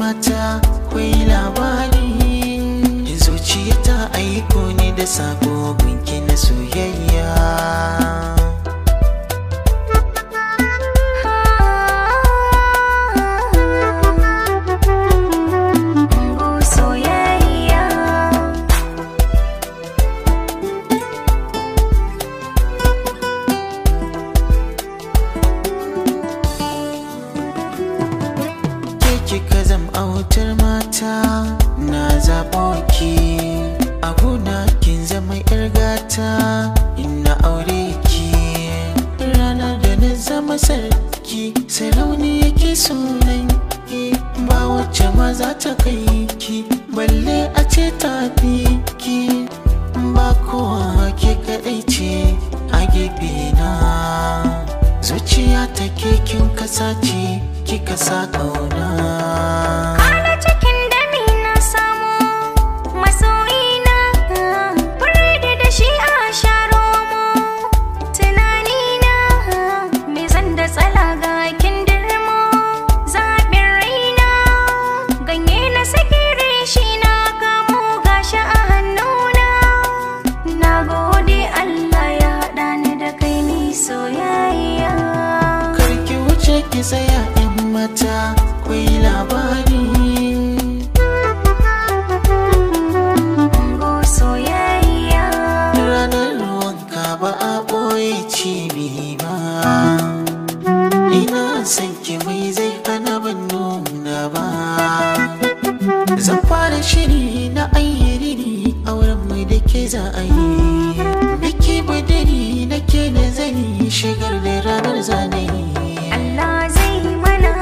Mata, kwai labari. Zuciya ta aiko ni da sako gunki na soyayya. Kika zam autar mata, na zaɓo ki. A gona kin zama ƴar gata, ina aure ki. Ranar da na zama sarki, sarauni yake sunan ki. Ba wacce ma za ta kai ki, balle a ce ta fi ki. Ba kowa ke kaɗai ce a gefe na. Zuciya ta ke kin kasa ce, kika sa ƙauna. Kana cikin dami na samu masoyina, biredi da shi a sharo mu. Tunanina me zan da tsala ga kindirmo, zaɓin raina ganye na saki reshi na kamo gashi a hannuna. Na gode Allah ya haɗa ni da kai mi soyayya. Karki wuce ki tsaya mata, kwai labari. Ungo soyayya. Ranar wanka ba a ɓoye cibi ba. Ina son ki mai zai hana ban nuna ba. Zan fara shiri na ayyiri, auren mai da ke za a yi. Biki budiri na ke nazari, shigar da ranar zane. Allah zai mana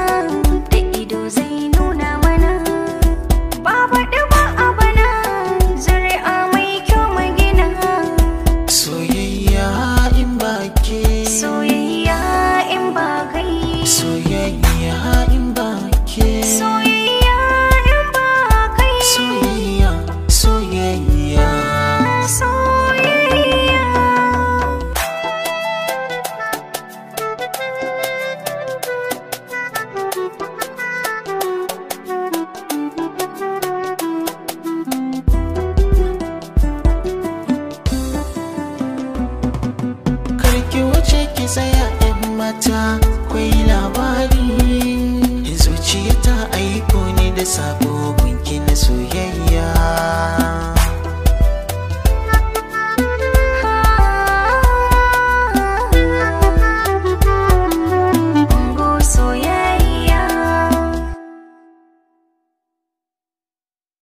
da ido zai nuna mana, ba baɗi ba a bana, zuri'a mai kyau mu gina. Soyayya in ba ke, soyayya in ba kai, soyayya in ba ke, soyayya in ba kai, soyayya, soyayya, soyayya. Karki wuce ki tsaya 'yan mata, kwai labari. Zuciya ta aiko ni da sako gunki na soyayya.